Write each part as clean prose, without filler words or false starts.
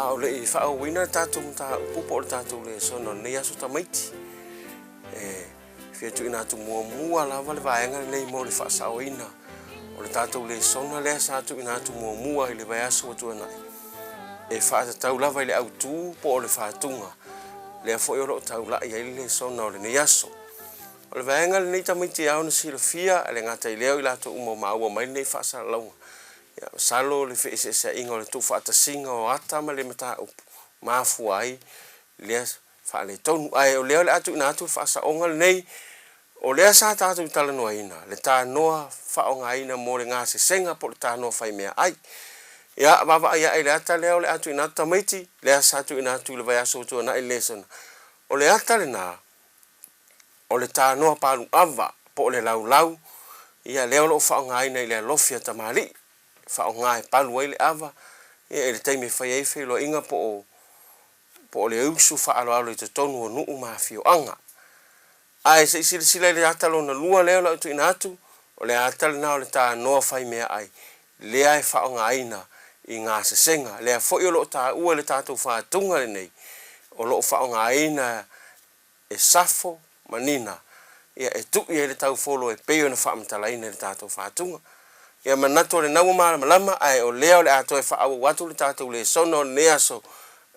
A o le i faaauauina le tatou mataupu po o le tatou lesona o lenei aso tamaiti, e fia tuuina atu muamua lava le vaega lenei mo le faasaoina o le tatou lesona lea sa tuuina atu muamua i le vaiaso ua tuanai, e faatatau lava i le autu po o le fatuga lea foi o lo o taulai ai le lesona o lenei aso. O le vaega lenei tamaiti e ao ona silafia, e le gata i lea o i latou uma o maua mai lenei faasalalauga, Ia, masalo le feeseeseaiga o le tuufaatasiga o ata ma le mataupu ma afua ai lea faaletonu. Ae o lea o le a tuuina atu le faasaoga lenei, o lea sa tatou talanoaina le tanoa faaaogaina mo le gasesega po o le tanoa faimeaai. Ia, vaavaai ae i le ata lea o le a tuuina atu tamaiti, lea sa tuuina atu i le vaiaso ua tuanai i le lesona. O le ata lena, o le tanoa paluava po o le laulau, ia lea o lo o faaaogaina i le alofi a tamalii, e faaaoga e palu ai le ava, ia i le taimi e fai ai feiloaiga po o po o le usu faaaloalo i totonu o nuu ma afioaga. Ae se i silasila i le ata lona lua lea o le a tuuina atu, o le ata lena o le tanoa fai meaai lea e faaaogaina i gasesega, lea foi o lo o taua i le tatou fatuga lenei, o lo o faaaogaina e safo ma nina, ia e tui ai le taufolo e pei ona faamatalaina i le tatou fatuga. Ia manatu o lena ua malamalama ae o lea o le a toe faaauau atu le tatou lesona o lenei aso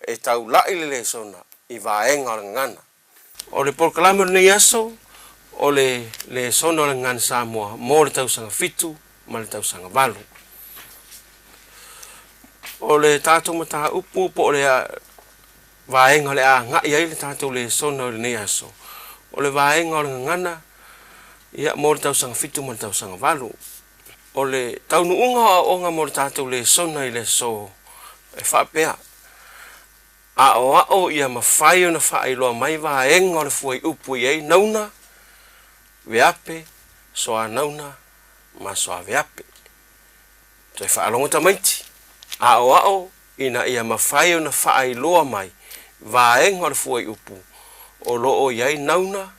e taulai le lesona i vaega o le gagana. O le polokalame o lenei aso o le lesona o le Gagana Samoa mo le tausaga fitu ma le tausaga valu. O le tatou mataupu po o le vaega o le a agai ai le tatou lesona o lenei aso, o le vaega o le gagana, ia, mo le tausaga fitu ma le tausaga valu. O le taunuuga o aoaoga mo le tatou lesona i le aso e faapea, Aoao ia mafai ona faailoa mai vaega o le fuaiupu e i ai nauna, veape, soanauna ma soaveape. Toe faalogo tamaiti, aoao ina ia mafai ona faailoa mai vaega o le fuaiupu o lo o i ai nauna,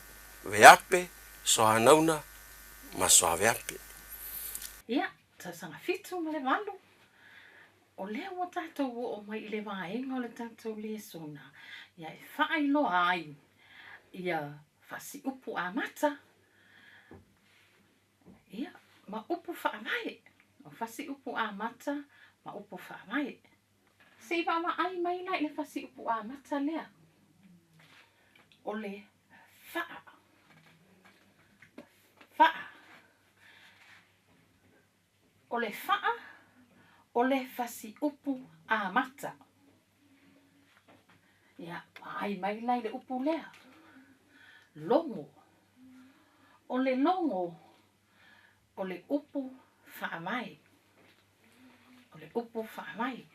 veape, soanauna ma soaveape. Ia, tausaga fitu ma le valu, o lea ua tatou oo mai i le vaega o le tatou lesona, ia e faailoa ai ia fasiupu amata. Ia, ma upu faavae. O fasiupu amata ma upu faavae. Se i vaavaai mai la i le fasiupu amata lea. O le faa. Faa. O le faa, o le fasiupu amata. Ia, vaai mai la i le upu lea, logo. O le logo, o le upu faavae. O le upu faavae.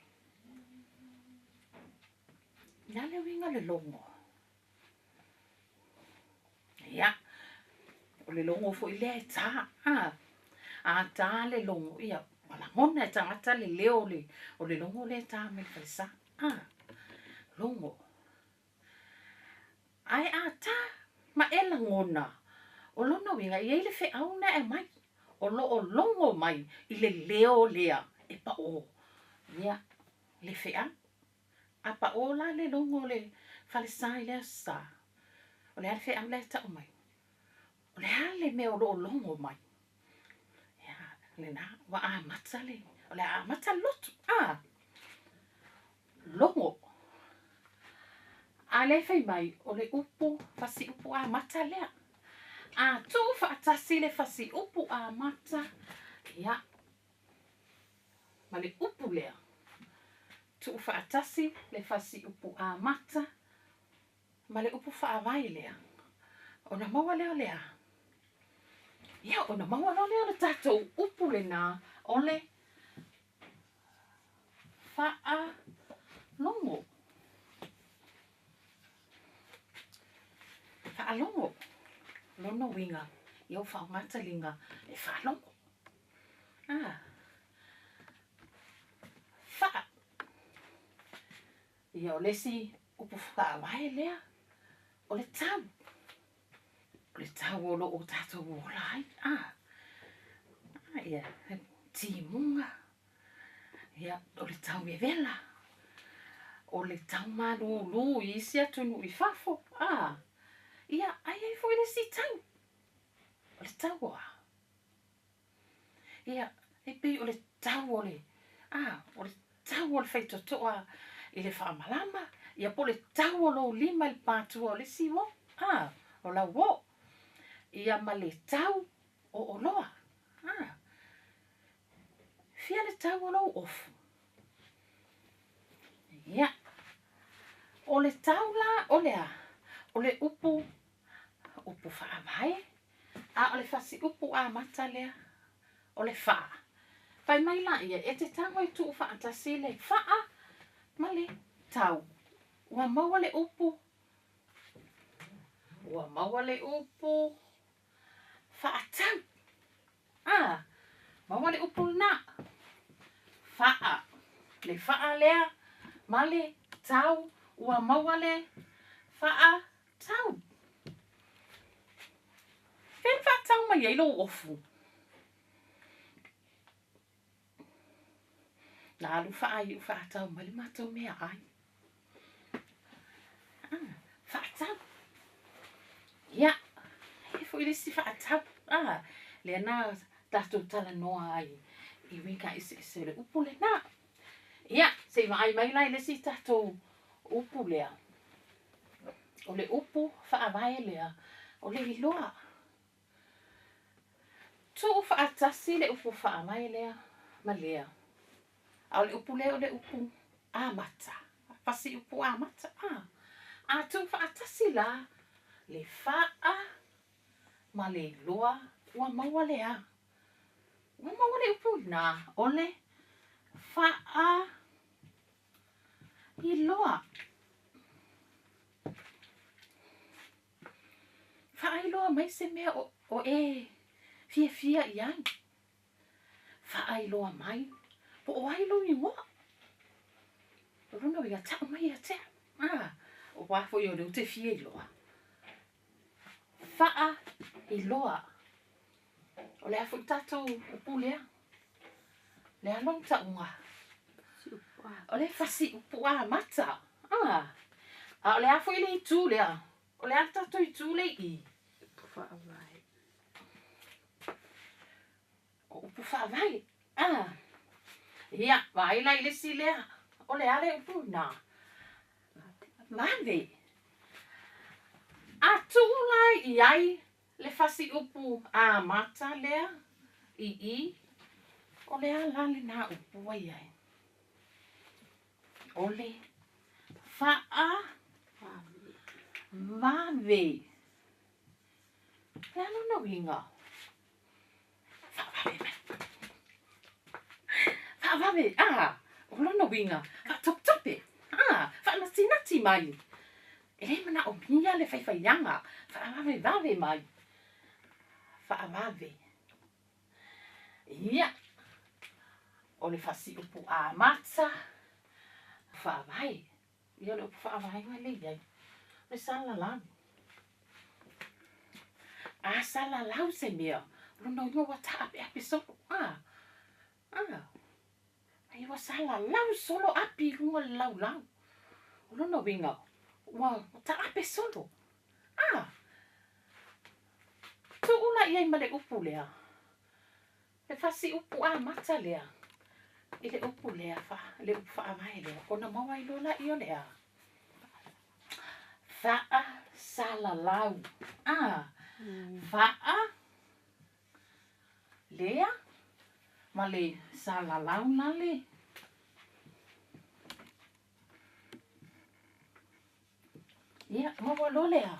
O le a le uiga o le logo? Ia, o le logo foi lea e tā. A, a tā le logo, ia, ua lagona e tagata le leo o le, o le logo lea e tā mai le falesa. A, logo. Ae a tā ma e lagona, o lona uiga, e i ai le feau na e aumai, o lo o logo mai i le leo lea e paʻō. Ia, le feau. A paʻō la le logo o le falesa i le Aso Sa, o le a le feau la e tau mai? O le a le mea o lo o logo mai? Ia, lena, ua amata le, o le a amata le lotu, a, logo. A lea e fai mai, o le upu, fasiupu amata lea. A tuu faatasi le fasiupu amata, ia, ma le upu lea, tuufaatasi le fasiupu amata ma le upu faavae lea, ona maua lea o le a? Ia, ona maua loa lea o le tatou upu lena o le faalogo. Faalogo, lona uiga, ia ua faaaoga taliga e faalogo. Ah. Faa. Ia, o le isi upu faavae lea, o le tau. O le tau o lo o tatou ola ai. Ah. Ah, ia, timuga. Ia, o le tau vevela. O le tau malūlū i isi atunuu i fafo, a. Ia, ae i ai foi le isi tau. O le tau o a? Ia, e pei o le tau o le, a, o le tau o le faitotoa i le faamalama, ia po o le tau o lou lima i le patua o le isi uo, a, o lau uo. Ia ma le tau o oloa, a. Fia le tau o lou ofu? Ia, o le tau la o le a? O le upu, upu faavae, a o le fasiupu amata lea, o le faa. Fai mai laia, e te tago e tuu faatasi le faa ma le tau. Ua maua le upu, ua maua le upu faatau. A, maua le upu lena. Faa. Le faa lea ma le tau, ua maua le faa tau. Fea na faatau mai ai lou ofu? Na alu faaiu faatau mai le matou meaai. Ah, faatau. Ia, e foi le isi faatau. Ah, lea na tatou talanoa ai i uiga eseese o le upu lena. Ia, se i vaai mai la i le isi tatou upu lea. O le upu faavae lea, o le iloa. Tuu faatasi le upu faavae lea ma lea. A o le upu lea o le upu amata, fasi upu amata, a. A tuu faatasi la le faa ma le iloa, ua maua le a? Ua maua le upu ina, o le faa iloa. Faailoa mai se mea o e fiafia i ai. Faailoa mai po o ai lou igoa. O lona uiga, tau mai ia te au. A, aua foi o lea ou te fia iloa. Faailoa. O le a foi tatou upu lea? Le a lou tauga? O le fasi upu amata. A, a o le a foi le itu lea? O le a le tatou itu le i i? Upu faavae. O upu faavae. A. Ia, vaai la i le isi lea. O le a le upu lena? Vave. A tuu la i ai le fasi upu amata lea i i, o le a la lena upu ua i ai? O le faa vave. O le a lona uiga? Faavave mai. Faavave, a, o lona uiga, faatopetope, a, faanatinati mai. E le manaomia le faifaiaga, faavavevave mai. Faavave. Ia, o le fasiupu amata, faavae. Ia, o le upu faavaega lea i ai, o le salalau. A salalau se mea, o lona uiga ua taapeape solo. A, a, ai ua salalau solo api i luga o le laulau. O lona uiga, ua taape solo. A, tuu la i ai ma le upu lea. Le fasi upu amata lea i le upu lea, le upu faavae lea, ona maua ai loa laia o le a? Faasalalau. A, faa, lea, ma le salalau la le. Ia, maua loa le a?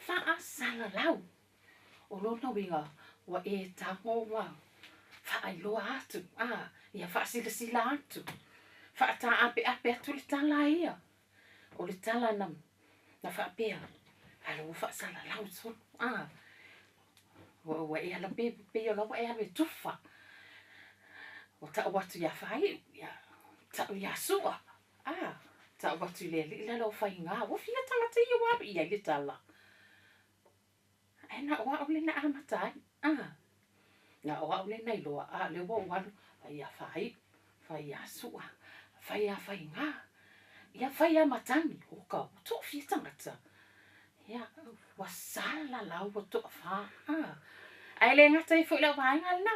Faasalalau. O lona uiga, ua e tago ua faailoa atu, a, ia faasilasila atu, faataapeape atu le tala ia. O le tala na, na faapea, a ua faasalalau solo, a, ua, ua e ala pe, pei o la ua e alu e tufa. Ua tau atu iā Faaiu, ia, tau iā Sua, a, tau atu i le alii lea o Faigā. Ua fia tagata ia ua alu i ai le tala. Ae na o au lea na amata ai, a, na o au lea na iloa, a o lea ua ou alu, fai ia Faaiu, fai ia Sua, fai ia Faigā. Ia, fai lava matagi, oka, ua toafia tagata. Ia, ua salalau ua toafa, a. Ae le gata ai foi i lau vaega lena,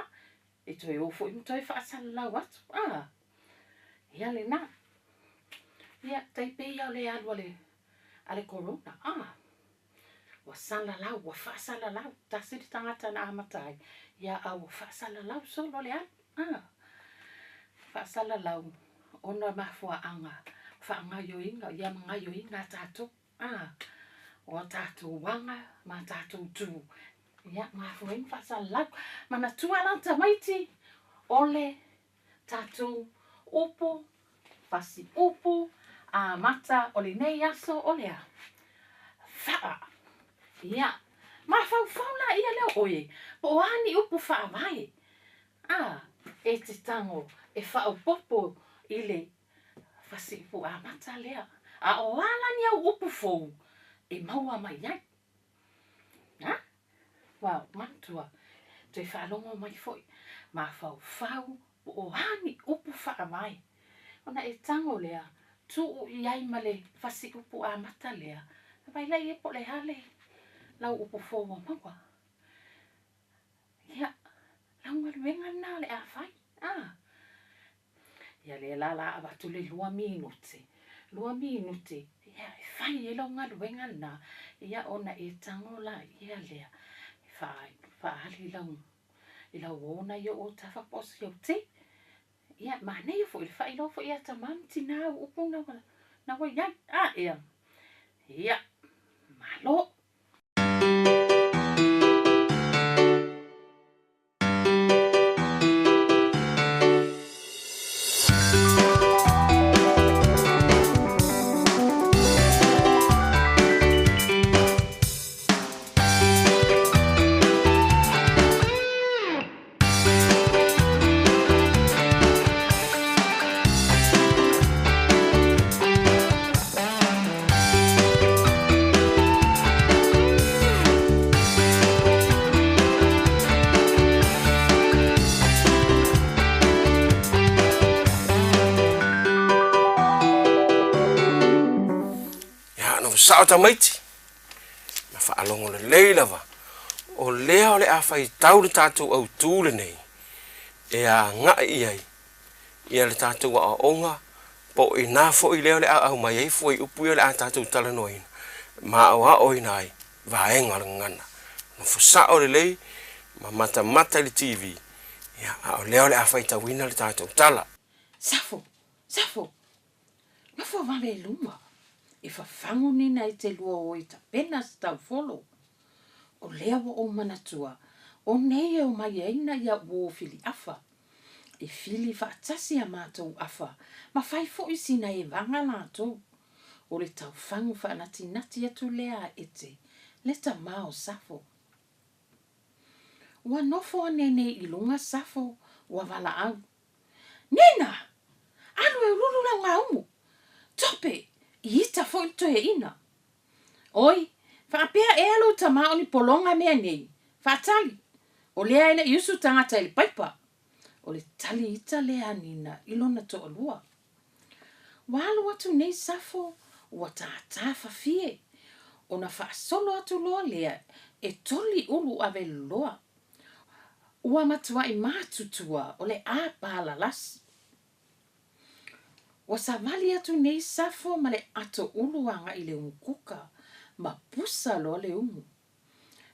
e toe o foi ma toe faasalalau atu, a. Ia lena. Ia, tai pei lava o le alu a le, a le Corona, a. Ua salalau, ua faasalalau, tasi le tagata na amata ai, ia a ua faasalalau solo le alu, a. Faasalalau ona o mafuaaga faagaoioiga, ia ma gaoioiga a tatou, a. O a tatou aga ma a tatou tu, ia mafua ai ona faasalalau. Manatua la tamaiti, o le tatou upu, pasi upu, amata o lenei aso o le a? Faa. Ia, mafaufau laia lea o oe, po o a ni upu faavae, a, e te tago e faaopoopo i le fasi upu amata lea. A o a la ni au upu fou e maua mai ai? A? Ua manatua, toe faalogo mai foi, mafaufau po o a ni upu faavae. Ona e tago lea, tuu i ai ma le fasi upu amata lea, vaai laia po o le a le lau upu fou ua maua. Ia, lau galuega lena o le a fai, a. Ia lea la la avatu le lua minute, lua minute, ia e fai ai lau galuega lena, ia ona e tago laia lea e faaali i lau i lau uo nai ou autafa po o si au ti. Ia manaia foi le faailoa foi ia tama ma tina au upu na na ua i ai. A ea. Ia, malo. Ia, na sao tamaiti, na faalogo lelei lava, o lea o le a faitau le tatou autū lenei e agai i ai ia le tatou aoaoga po o ina foi lea o le a aumai ai fuaiupu ia o le a tatou talanoaina ma aoaoina ai vaega o le gagana. Nofo sao lelei ma matamata i le TV, ia, a o lea o le a faitauina le tatou tala. Safo! Safo! Nofo vave i luma, e fafagu nina i te lua o e tapena se taufolo. O lea ua ou manatua, o nei e omai ai na ia uo fili afa. E fili faatasi a matou afa, ma fai foi sina evaga latou. O le taufagu faanatinati atu lea a Ete, le tama o Safo. Ua nofo ane nei i luga Safo, ua valaau. Nina! Alu e ululu lau gaumu! Tope! I ita foi le toeaina. Oi, faapea ea lou tama o ni pologa mea nei? Faatali! O lea e le i usu tagata i le paipa. O le tali ita lea a Nina i lona toalua. Ua alu atu nei Safo, ua tātā fafie. Ona faasolo atu loa lea e toli ulu ave loa. Ua matuai matutua o le a palalasi. Ua savali atu nei Safo ma le ato ulu agai i le umu kuka, ma pusa loa le umu.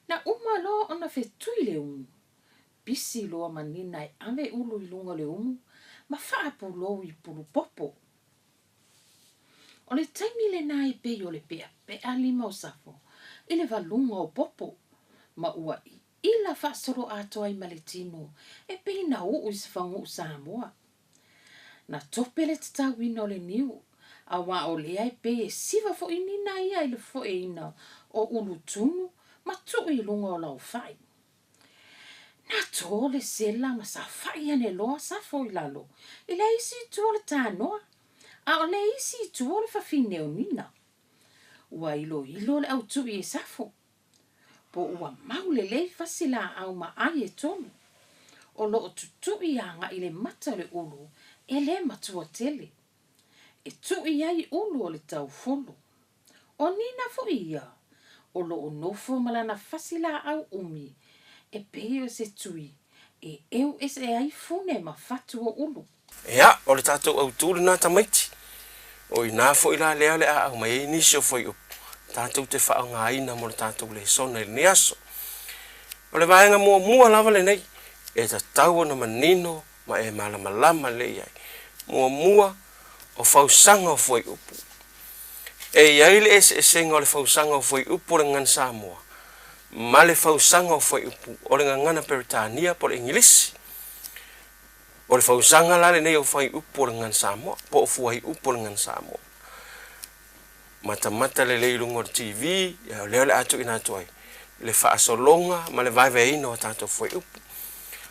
Na uma loa ona fetui le umu, pisi loa ma Nina e ave ulu i luga o le umu ma faapulou i pulupopo. O le taimi lena e pei o le peapea lima o Safo i le valuga o popo, ma ua iila faasolo atoa ai ma le tino e pei na uu i se faguu Samoa. Na tope le tatauina o le niu, auā o lea e pei e siva foi Nina ia i le foeina o ulu tunu ma tuu i luga o laofai. Na tō le sela ma saofai ane loa Safo i lalo i le isi itu o le tānoa, a o le isi itu o le fafine o Nina. Ua iloilo le ʻautuʻi e Safo, po ua mau lelei fasi lāʻau ma ʻai e tolu. O lo o tutuʻi agai le mata o le ulu e le matua tele. e tui ai ulu o le taufolo. O Nina foi ia, o lo o nofo ma lana fasi laau umi e pei o se tui e ʻeu ese ai fune ma fatu o ulu. Ia, o le tatou autū lenā tamaiti. O i inā foi la lea o le a aumai ai nisi o fuaiupu tatou te faaaogaina mo le tatou lesona i lenei aso. O le vaega muamua lava lenei e tatau ona manino ma e malamalama lelei i ai. Muamua, o fausaga o fuaiupu. E i ai le eseesega o le fausaga o fuaiupu o le gagana Samoa ma le fausaga o fuaiupu o le gagana Peretania po o le Igilisi. O le fausaga la lenei o fuaiupu o le gagana Samoa po o fuaiupu o le gagana Samoa. Matamata lelei i luga o le TV, ia o lea o le a tuuina atu ai le faasologa ma le vaevaeina o a tatou fuaiupu.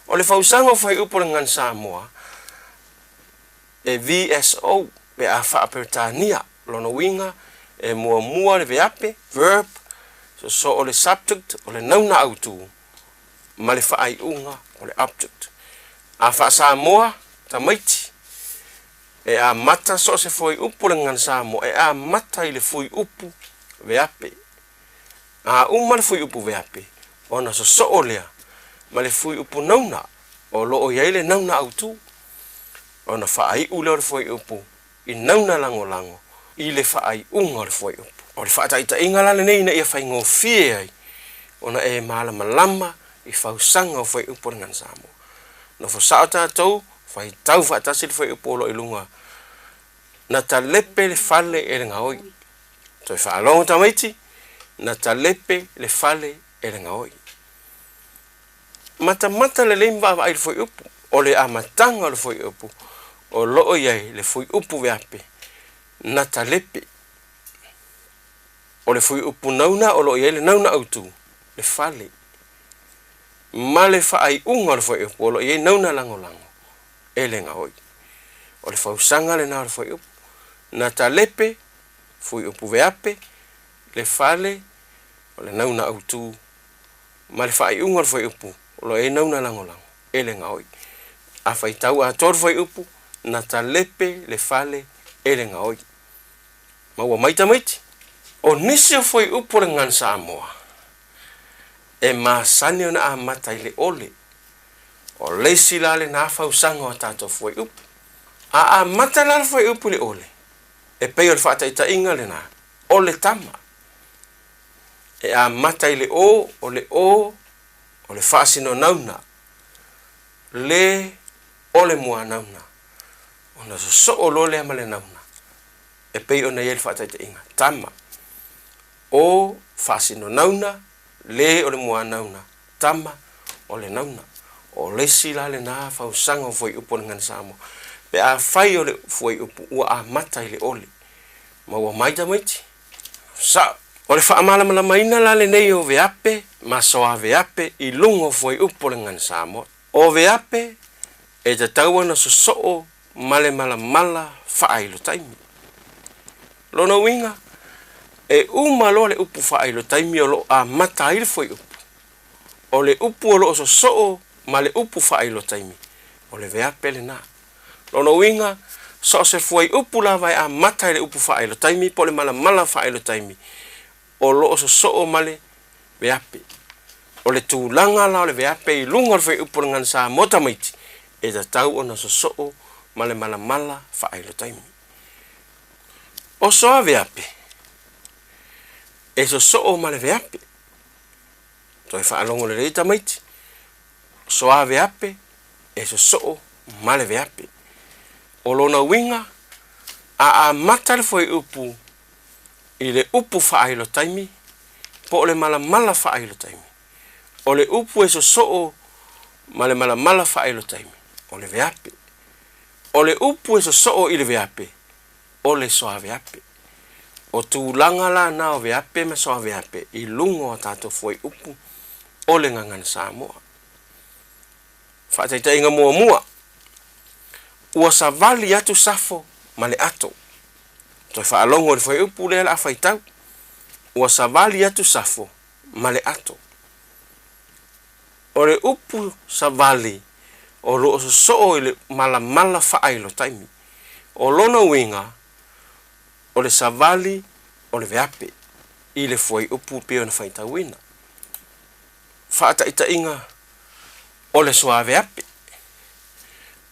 O le fausaga o fuaiupu o le gagana Samoa, e VSO pe a faa-Peretania, lona uiga e muamua le veape, verb, sosoo o le subject, o le nauna autu, ma le faaiuga o le object. A faa-Samoa, tamaiti, e amata so o se fuaiupu o le gagana Samoa e amata i le fuiupu veape. A uma le fuiupu veape, ona sosoo lea ma le fuiupu nauna o lo o i ai le nauna autu, ona faaiu lea o le fuaiupu i nauna lagolago i le faaiuga o le fuaiupu. O le faataitaiga la lenei ina ia faigofie ai ona e malamalama i fausaga o fuaiupu o le Gagana Samoa. Nofo sao tatou, faitau faatasi le fuaiupu o lo o i luga, Na talepe le fale e le gaoi. Toe faalogo tamaiti, Na talepe le fale e le gaoi. Matamata lelei ma vaavaai i le fuaiupu. O le amataga o le fuaiupu o lo o i ai le fuaiupu veape, na talepe. O le fuaiupu nauna o lo o i ai le nauna autu, le fale. Ma le faaiuga o le fuaiupu o lo o i ai nauna lagolago, e le gaoi. O le fausaga lena o le fuaiupu. Na talepe, fuaiupu veape, le fale, o le nauna autu, ma le faaiuga o le fuaiupu o lo o i ai nauna lagolago e le gaoi. A faitau atoa le fuaiupu, na talepe le fale e le gaoi. Maua mai tamaiti? O nisi o fuaiupu o le gagana Samoa e masani ona amata i le ole. O le isi la lena fausaga o a tatou fuaiupu. A amata la le fuaiupu i le ole, e pei o le faataitaiga lena, o le tama. E amata i le o, o le o, o le faasinonauna, le, o le muanauna, ona sosoo loa lea ma le nauna, e pei ona i ai le faataitaiga, tama, o, faasinonauna, le o le muanauna, tama, o le nauna. O le isi la lena fausaga o fuaiupu o le Gagana Samoa, pe afai o le fuaiupu ua amata i le ole, maua mai tamaiti? Sao. O le faamalamalamaina la lenei o veape ma soaveape i luga o fuaiupu o le Gagana Samoa. O veape e tatau ona sosoo ma le malamala faailo taimi. Lona uiga, e uma loa le upu faailo taimi o lo o amata ai le fuaiupu. O le upu o lo o sosoo ma le upu faailo taimi, o le veape lena. Lona uiga, so o se fuaiupu lava e amata i le upu faailo taimi po o le malamala faailo taimi, o lo o sosoo ma le veape. O le tulaga la o le veape i luga o le fuaiupu o le Gagana Samoa tamaiti, e tatau ona sosoo ma le malamala faailo taimi. O soa veape, e sosoo ma le veape. Toe faalogo lelei tamaiti, soa veape e sosoo ma le veape. O lona uiga, a amata le fuaiupu i le upu faailo taimi po o le malamala faailo taimi, o le upu e sosoo ma le malamala faailo taimi, o le veape. O le upu e sosoo i le veape, o le soaveape. O tulaga la na o veape ma soaveape i luga o a tatou fuaiupu o le Gagana Samoa. Faataitaiga muamua, ua savali atu Safo ma le ato. Toe faalogo i le fuaiupu lea o le a faitau. Ua savali atu Safo ma le ato. O le upu savali o lo o sosoo i le malamala faailo taimi. O lona uiga, O le savali o le veape i le fuaiupu pei ona faitauina. Faataitaiga, O le suaveape.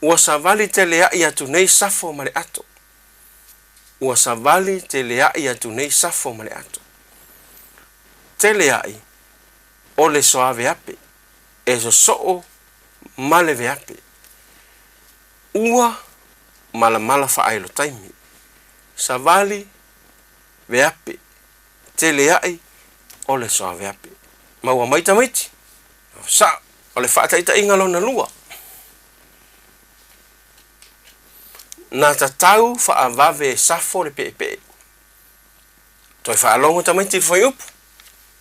Ua savali teleaʻi atu nei Safo ma le ato. Ua savali teleaʻi atu nei Safo ma le ato. Teleaʻi, o le soaveape, e sosoo ma le veape. Ua malamala faailo taimi. Savali, veape, teleaʻi, o le soaveape. Maua mai tamaiti? Sao! O le faataitaiga lona lua. Na tatau faavave e Safo le peepee. Toe faalogo tamaiti i le fuaiupu.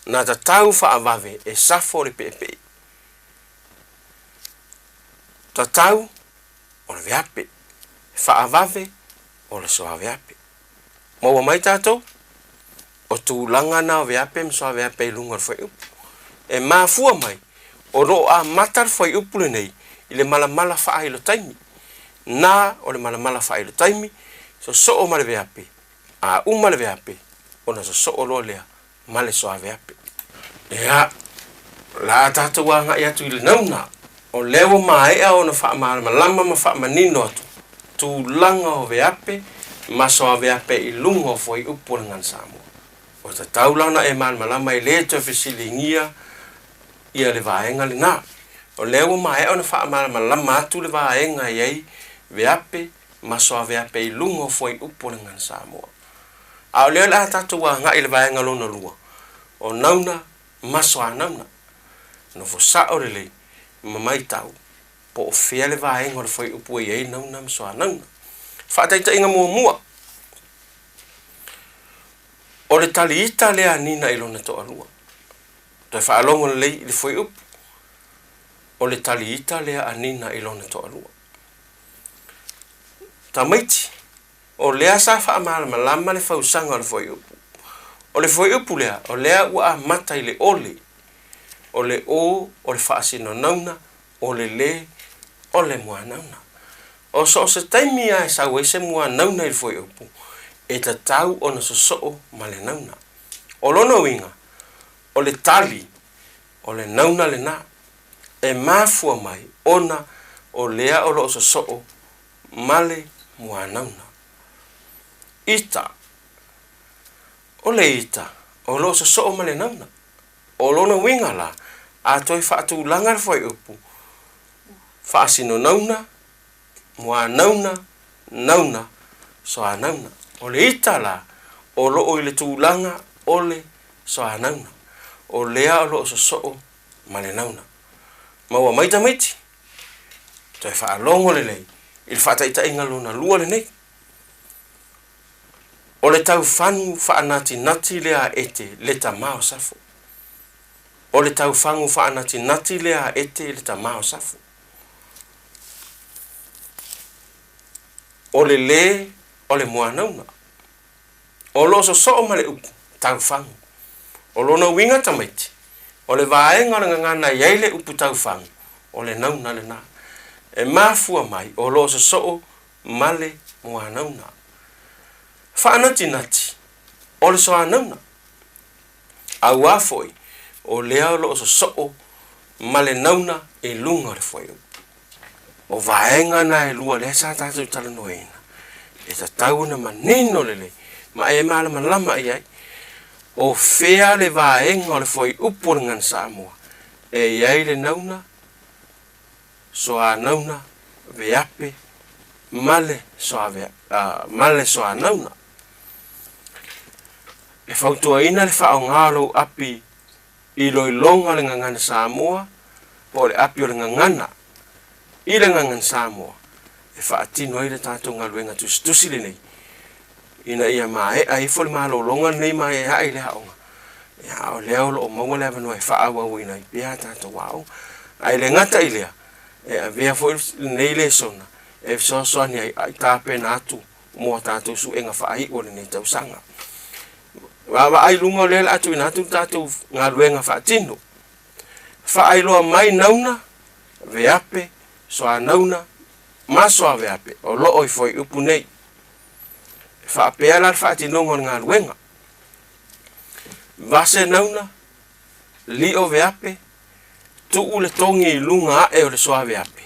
Na tatau faavave e Safo le peepee. Tatau, o le veape. Faavave, o le soaveape. Maua mai tatou? O tulaga na o veape ma soaveape i luga o le fuaiupu. E mafua mai, o lo o amata le fuaiupu lenei i le malamala faailo taimi. Na o le malamala faailo taimi, sosoo ma le veape, a uma le veape, ona sosoo loa lea ma le soaveape. Ea, o le a tatou agai atu i le nauna, o lea ua maea ona faamalamalama ma faamanino atu tulaga o veape ma soaveape i luga o fuaiupu o le Gagana Samoa. Ua tatau la ona e malamalama e le toe fesiligia ia le vaega lena. O lea ua maea ona faamalamalama atu le vaega e i ai veape ma soaveape i luga o fuaiupu o le Gagana Samoa. A o lea o le a tatou agai i le vaega lona lua, o nauna ma soanauna. Nofo sao lelei ma maitau po o fea le vaega o le fuaiupu e i ai nauna ma soanauna. Faataitaiga muamua, O le taliita lea a Nina i lona toalua. Toe faalogo lelei i le fuaiupu, O le taliita lea a Nina i lona toalua. Tamaiti, O lea sa faamalamalama le fausaga o le fuaiupu. O le fuaiupu lea, o lea ua amata i le ole. O le o, o le faasinonauna, o le le, o le muanauna. O so o se taimi lava e sau ai se muanauna i le fuaiupu, e tatau ona sosoo ma le nauna. O lona uiga, o le tali, o le nauna lena, e mafua mai ona o lea o lo o sosoo ma le muanauna. Ita. O le ita, o lo o sosoo ma le nauna. O lona uiga la, a toe faatulaga le fuaiupu, faasinonauna, muanauna, nauna, soanauna. O le ita la, o lo o i le tulaga o le soanauna. O lea o lo o sosoo ma le nauna. Maua mai tamaiti? Toe faalogo lelei i le faataitaiga lona lua lenei. O le taufagu faanatinati lea a Ete le tama o Safo. O le taufagu faanatinati lea a Ete le tama o Safo. O le lē o le moanauna. O lo o sosoo ma le upu, taufagu. O lona uiga tamaiti, o le vaega o le gagana e i ai le upu taufagu, o le nauna lena. E mafua mai o lo o sosoo ma le muanauna. Faanatinati, o le soanauna. Auā foi, o lea o lo o sosoo ma le nauna i luga o le fuaiupu. O vaega na e lua lea sa tatou talanoaina, e tatau ona manino lelei ma e malamalama i ai, o fea le vaega o le fuaiupu o le Gagana Samoa e i ai le nauna, soanauna, veape ma le ma le soanauna. E fautuaina le faaaoga o lou api iloiloga o le Gagana Samoa po o le api o le Gagana i le Gagana Samoa e faatino ai le tatou galuega tusitusi lenei ina ia maea ifo le malologa lenei ma e ae i le aoga, ia, a o lea o lo o maua le avanoa e faaauauina ai pea a tatou aoga. Ae le gata i lea, e avea foi lenei lesona e fesoasoani ai i tapena atu mo a tatou suega faaiu o lenei tausaga. Vaavaai i luga o lea o le a tuuina atu le tatou galuega faatino. Faailoa mai nauna, veape, soanauna ma soaveape o lo o i fuaiupu nei. Faapea la le faatinoga o le galuega. Vase nauna, lio veape, tuu le togi i luga ae o le soa veape,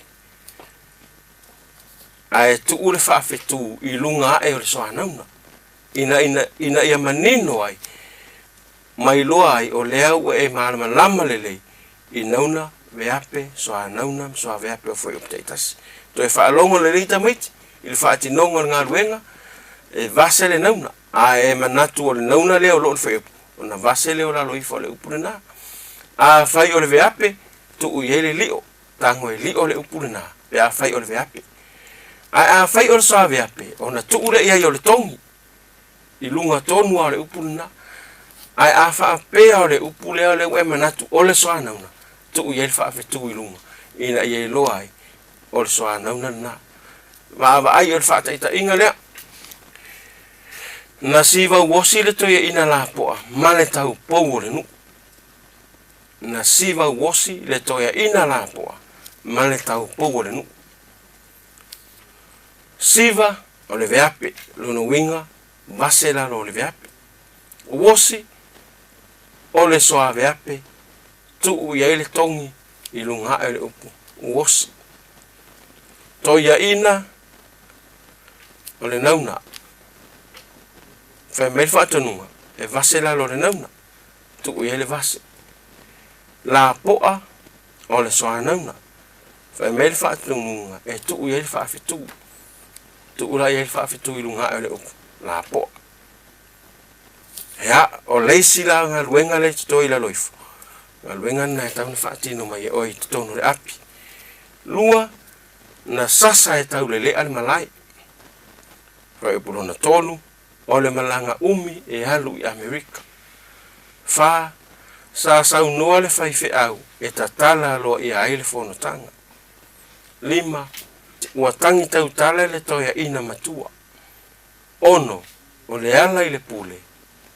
ae tuu le faafetu i luga ae o le soa nauna, ina, ina, ina ia manino ai ma iloa ai o lea ua e malamalama lelei i nauna veape, soa nauna ma soa veape o fuaiupu taitasi. Toe faalogo lelei tamaiti i le faatinoga o le galuega, e vase le nauna, a e manatu o le nauna lea o lo o le fuaiupu, ona vase lea o lalo ifo o le upu lena. Afai o le veape, tuu i ai le lio, tago e lio le upu lena, pe afai o le veape. Ae afai o le soa veape, ona tuu lea i ai o le togi, i luga tonu lava o le upu lena. Ae a faapea o le upu lea o lea ua e manatu o le soanauna, tuu i ai le faafetu i luga, ina ia iloa ai o le soanauna lena. Vaavaai o le faataitaiga lea. Na sivauosi le toeaina lapoa ma le taupou o le nuu. Na sivauosi le toeaina lapoa ma le taupou o le nuu. Siva o le veape, lona uiga, vase lalo o le veape. Uosi o le soa veape, tuu i ai le togi i luga ae o le upu uosi. Toiaina o le nauna. Fai mai le faatonuga, e vase lalo o le nauna, tuu i ai le vase. Lapoa o le soa nauna. Fai mai le faatonuga e tuu i ai le faafetu. Tuu la i ai le faafetu i luga ae o le upu, lapoa. Ia, o le isi la galuega lea e totoe i lalo ifo, galuega lena e tatau ona faatino mai e oe i totonu o le api. Lua, na sasa e taulelea le malae. Fuaiupu lona tolu, o le malaga umi e alu i Amerika. Fa, sa saunoa le faifeau e tatala aloaia ai le fonotaga. Lima, ua tagi tautala le toeaina matua. Ono, o le ala i le pule,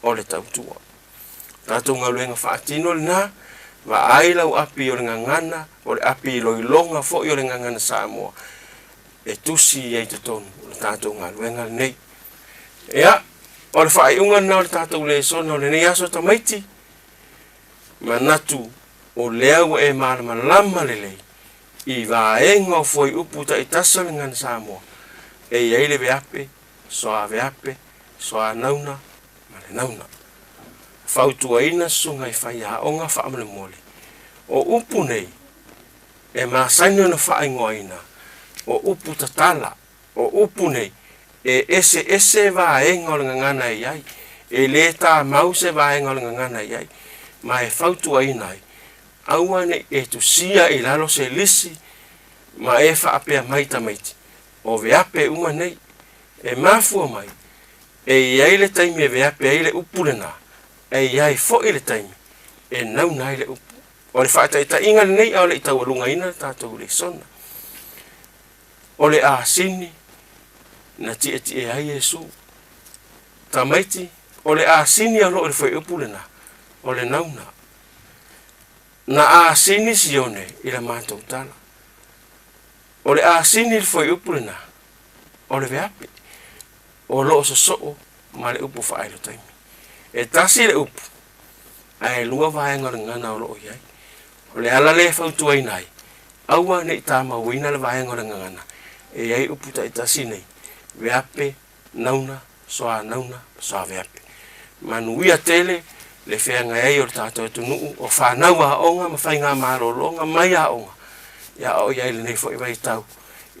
o le tautua. Tatou galuega faatino lena, vaai lau api o le gagana, o le api iloiloga foi o le gagana Samoa, e tusi ai i totonu o le tatou galuega lenei. Ia, o le faaiuga lena o le tatou lesona o lenei aso tamaiti, manatu o lea ua e malamalama lelei i vaega o fuaiupu taitasi o le gagana Samoa, e i ai le veape, soa veape, soa nauna ma le nauna. Fautuaina susuga i faiaoga faamolemole, o upu nei e masani ona faaigoaina o upu tatala, o upu nei e eseese vaega o le gagana e i ai, e le tamau se vaega o le gagana e i ai, ma e fautuaina ai, aua ne i e tusia i lalo se lisi ma e faapea mai tamaiti, o veape uma nei, e mafua mai, e i ai le taimi e veape ai le upu lena, e i ai foi le taimi e nauna ai le upu. O le faataitaiga lenei a o le i taualugaina le tatou lesona. O le asini na tietie ai Iesu. Tamaiti, o le asini a lo o i le fuaiupu lena, o le nauna. Na asini Sione i la matou tala. O le asini i le fuaiupu lena, o le veape, o lo o sosoo ma le upu faailo taimi. E tasi le upu, ae lua vaega o le gagana o lo o i ai. O le ala lea e fautuaina ai, aua ne i tamauina le vaega o le gagana e i ai upu taitasi nei, veape, nauna, soa nauna, ma soa veape. Manuia tele le feagai ai o le tatou atunuu, o fanau aoga ma faigamalologa mai aoga, ia oo i ai lenei foi vaitau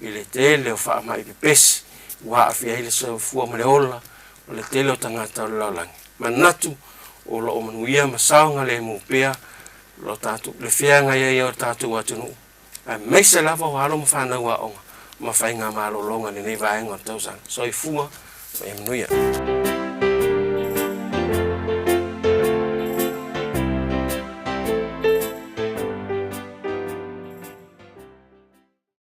i le tele o faamai pepesi ua aafia ai le soifua ma le ola o le tele o tagata o le lalolagi. Manatu o lo o manuia ma saogalemu pea lo tatou, le feagai ai o le tatou atunuu, aemaise lava o alo ma fanau aoga ma faigamalologa i lenei vaega o le tausaga. Soifua ma ia manuia.